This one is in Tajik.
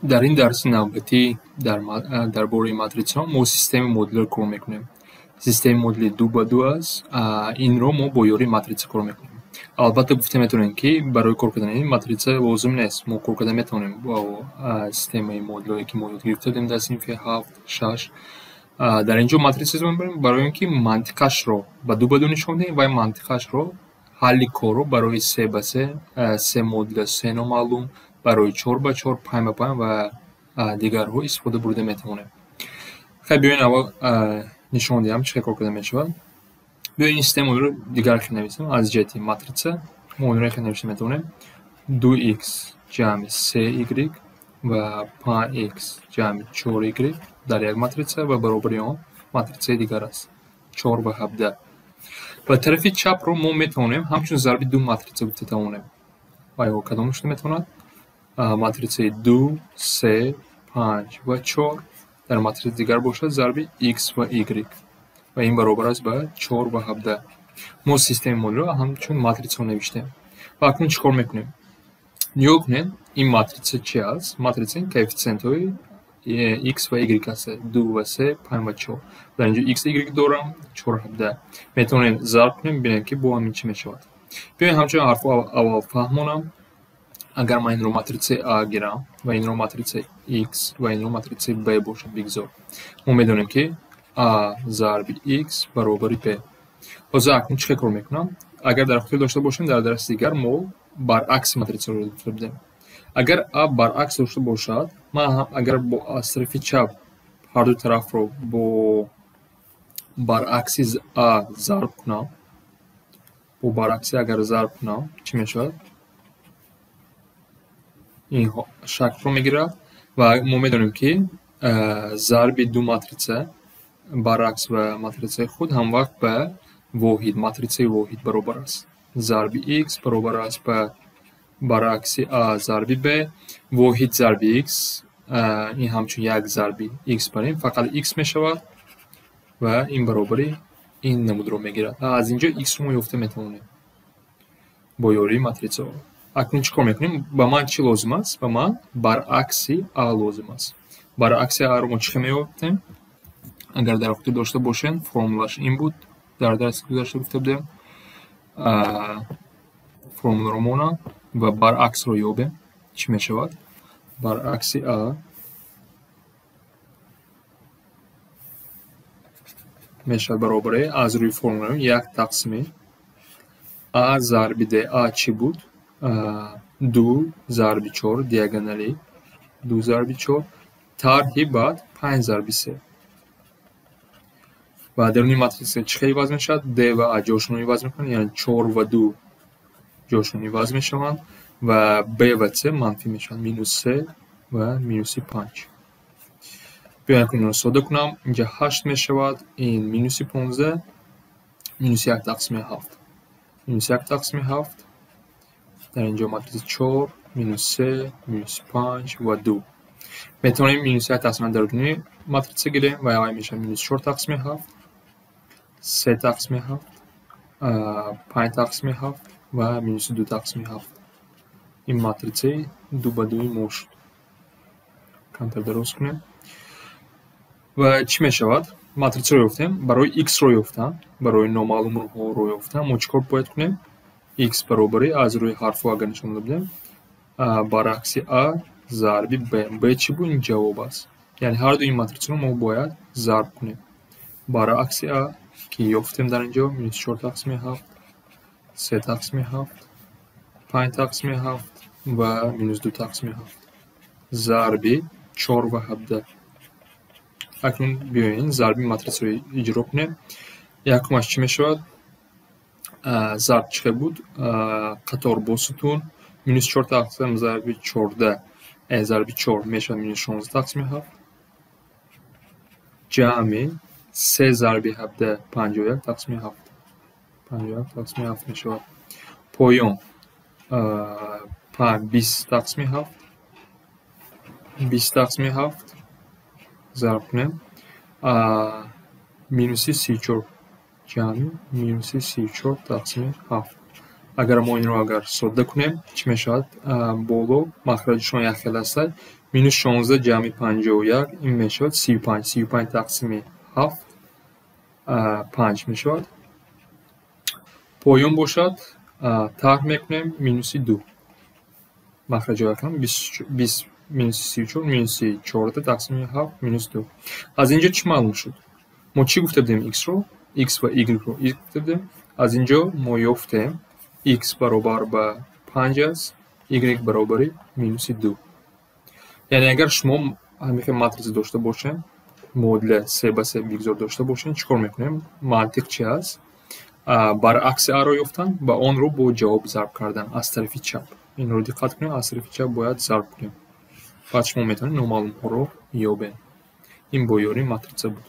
Дар ин дарси навбатӣ дар бораи матритсаҳо мо системаи модулиро кор мекунем. Системаи модули 2 ба 2 аст. Инро мо бо ёрии матрица кор мекунем. Албатта, гуфта метавонем, ки барои кор кардани ин матрица лозим нест. Мо кор карда метавонем бо системаи модулҳое, ки мо ёд гирифта будем дар синфи 7, 6. Дар ин ҷо матрица мебарем, барои он ки мантиқашро ба 2 ба 2 нишон диҳем ва мантиқашро, ҳалли корро барои 3 ба 3, се модуля, се номаълум, барои 4 ба 4, 5 ба 5 ва дигарҳо истифода бурда метавонем. Хай, биёед, аввал нишон диҳам, чӣ хел кор карда мешавад. Биёед, ин системаи модулиро дигар хел нависем. Аз ҷиҳати матрица мо онро хел навишта метавонем: 2x ҷамъи 3y ва 5x ҷамъи 4y дар як матрица ва баробари он матрицаи дигар аст, 4 ва 17. Ба тарафи чапро мо метавонем ҳамчун зарби ду матрица гуфта тавонем. Оё кадом шуда метавонад? Матрицаи 2, 3, 5 ва 4 дар матрица дигар бошад зарби x ва y ва ин баробар аст ба 4 ва 17. Мо системаи модулиро ҳамчун матрицаҳо навиштем. Ва акнун чӣ кор мекунем? Нигоҳ кунед, ин матрица чи аст? Матрица ин коэффитсиентҳои x ва y аст: 2 ва 3, 5 ва 4. Дар ин ҷо x, y дорам, 4, 17. Метавонем зарб кунем, бинем, ки бо ҳамин чӣ мешавад. Биёед, ҳамчун ҳарфҳо аввал фаҳмонам. Агар ман инро матрицаи а гирам ва инро матрицаи x ва инро матрицаи b бошад, бигзор, мо медонем, ки а зарби x баробари b. Ҳозир акнун чӣ хел кор мекунам? Агар дар хотир дошта бошем, дар дарси дигар мо баръакси матрицаро гуфта будем. Агар а баръакс дошта бошад, ман агар аз тарафи чап ҳарду тарафро бо баръакси а зарб кунам, бо баръакси агар зарб кунам, чӣ мешавад? Ин шаклро мегирад. Ва мо медонем, ки зарби ду матрица баръакс ва матрицаи худ ҳамвақт ба воҳид, матрицаи воҳид баробар аст. Зарби x баробар аст ба баръакси а зарби b. Воҳид зарби x, ин ҳамчун як зарби x барем, фақат x мешавад ва ин баробари ин намудро мегирад. Аз ин ҷо x-ро мо ёфта метавонем бо ёрии матрицаҳо. Акнун чӣ кор мекунем? Ба ман чӣ лозим аст? Ба ман баръакси а лозим аст. Баръакси аро мо чӣ хел меёфтем? Агар дар хотир дошта бошем, формулаш ин буд, дар дарси гузашта гуфта будем. Формуларо монам ва баръаксро ёбем, чӣ мешавад? Баръакси а мешавад баробари, аз рӯи формула, як тақсими а зарби д. А чӣ буд? Ду зарби чор, диагонали ду зарби чор, тарҳи баъд панҷ зарби се. Ва даруни матрица чӣ хел иваз мешавад? Д ва а ҷошонро иваз мекунанд, яъне чор ва ду ҷошон иваз мешаванд ва б ва с манфӣ мешаванд, минус се ва минуси панҷ. Биёед, акнун инро сода кунам. Инҷа ҳашт мешавад, ин минуси 15, минуси як тақсими ҳафт, минуси як тақсими ҳафт. Дар ин ҷо матрица чор, минус се, минуси панҷ ва ду. Метавонем минуси як тақсими даруни матрица гирем ва вай мешавад минус чор тақсими ҳафт, се тақсими ҳафт, панҷ тақсими ҳафт ва минуси ду тақсими ҳафт. Ин матрицаи ду ба дуи мо шуд. Камтар дароз кунем. Ва чӣ мешавад? Матрицаро ёфтем. Барои x-ро ёфтан, барои номаълумҳоро ёфтан мо чӣ кор бояд кунем? X баробари, аз рӯи ҳарфҳо агар нишон дода будем, баръакси а зарби б. Б чӣ буд? Ин ҷавоб аст. Яъне ҳарду ин матрицаро мо бояд зарб кунем. Баръакси а, ки ёфтем дар ин ҷо, минус чор тақсими ҳафт, се тақсими ҳафт, панҷ тақсими ҳафт ва минус ду тақсими ҳафт, зарби чор ва 17. Акнун биёед, зарби матрицаро иҷро кунем. Якумаш чӣ мешавад? Зарб чӣ хел буд? Қатор бо сутун. Минус чор тақсим зарби 14, зарби чор мешавад минус 16 тақсими ҳафт, ҷамъи се зарби 17, 51 тақсими ҳафт, 51 тақсими ҳафт мешавад. Поён 20 тақсими ҳафт, 20 тақсими ҳафт зарб кунем, минуси 34, ҷамъи минуси 34 тақсими ҳафт. Агар мо инро агар содда кунем, чӣ мешавад? Боло махраҷашон якхел ҳастад. Минус 16 ҷамъи 51 ин мешавад 35. 35 тақсими 7 5 мешавад. Поён бошад, тарҳ мекунем минуси 2. Махраҷи якхел 20 минуси 34 минуси 14 тақсими 7 минус 2. Аз инҷо чӣ маълум шуд? Мо чӣ гуфта будем x-ро? X ва y-ро гуфта будем. Аз инҷо мо ёфтем x баробар ба 5 аст, y баробари минуси 2. Яъне агар шумо ҳамин хел матрица дошта бошем, модуля се ба се бигзор дошта бошем, чӣ кор мекунем? Мантиқ чи аст? Баръакси а-ро ёфтан ва онро бо ҷавоб зарб кардан аз тарафи чап. Инро диққат кунем, аз тарафи чап бояд зарб кунем. Баъд шумо метавонед номаълумҳоро ёбед. Ин бо ёрии матрица буд.